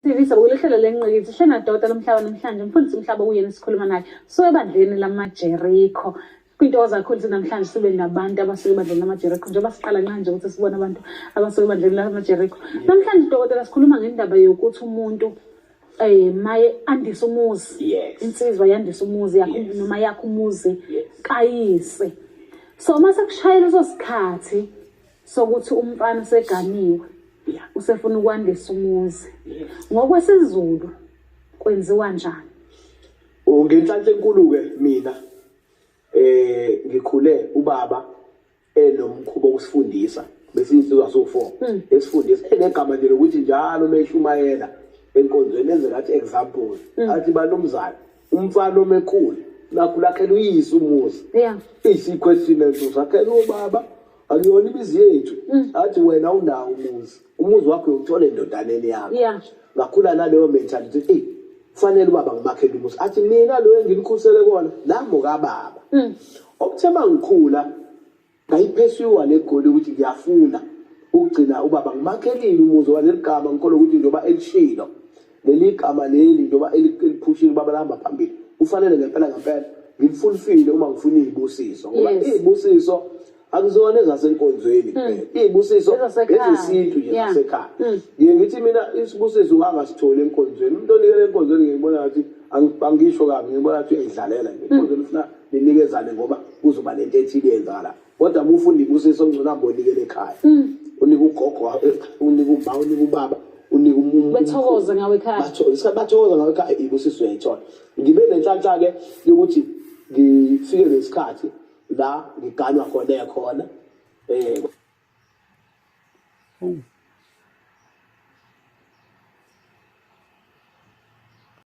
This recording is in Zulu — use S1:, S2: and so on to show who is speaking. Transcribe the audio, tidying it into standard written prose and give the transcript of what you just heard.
S1: TV sabukela uhlelo lengqikithi hlena dota lomhlaba namhlanje umfundisi umhlaba uyena sikhuluma naye so ebandleni lamaJeriko kwinto kakhulu namhlanje sibe nabantu abasuke ebandleni lamaJeriko njengoba siqala nqa nje ukuthi sibone abantu abasuke ebandleni lamaJeriko namhlanje dokotela sikhuluma ngendaba yokuthi umuntu eh maye andise umuzi
S2: Yes.
S1: insizwa yandisa umuzi yakho
S2: Yes.
S1: noma yakho umuzi
S2: Yes.
S1: kayise so mase kushayela leso sikhathi sokuthi umfana useganiwe
S2: Yeah.
S1: usefuna ukwandisa umuzi
S2: Yes.
S1: ngokwesiZulu kwenziwa njani?
S2: Oh, ngenhlanhla enkulu-ke mina ngikhule ubaba enomkhuba wokusifundisa besiyinsizwa so-four esifundisa enegama nje lokuthi njalo uma eshumayela enkonzweni enze ngathi example athi banumzane umfana omekhulu nakho lakhela uyise umuzi
S1: Yeah.
S2: isiquestion leso sakhela ubaba akuyona imizi yethu athi wena unawo umuzi umuzi wakho uyowuthola endodaneni yakho
S1: Yeah.
S2: ngakhula naleyo mentality eyi kufanele ubaba ngimakhele umuzi athi mina lo enginikhusele kona nami kababa okuthe mangikhula ngayiphesuwa le goli ukuthi ngiyafuna ukugcina ubaba ngimakhelile umuzi waleli gama ngikholwa ukuthi njengoba elishilo leli gama leli njengoba eliphushile ubaba lahamba phambili kufanele ngempela ngempela ngilifulfile uma ngifuna iy'busiso ngoba
S1: Yes.
S2: iy'busiso akuzona ezasenkonzweni kuphela iy'busiso
S1: Ezasekhaya.
S2: ezesintu nje
S1: Yeah.
S2: zasekhaya ngiye ngithi mina isibusiso ungangasitholi enkonzweni umuntu onikele enkonzweni ngiyibona ngathi angisho kabi ngiyibona ngathi uyayidlalela nje enkonzweni ufuna ninikezane ngoba kuzoba nento ethile eyenzakala kodwa uma ufunda ibusiso ngcono hambe onikele ekhaya unika ugogo unika uma unika ubaba unika
S1: Bethokoze ngawe ekhaya.
S2: Isikhathi bathokoza ngawe ekhaya ibusiso uyayithola ngibe nenhlanhla-ke yokuthi ngifike nesikhathi la ngiganwa khona ekhona
S3: Oh.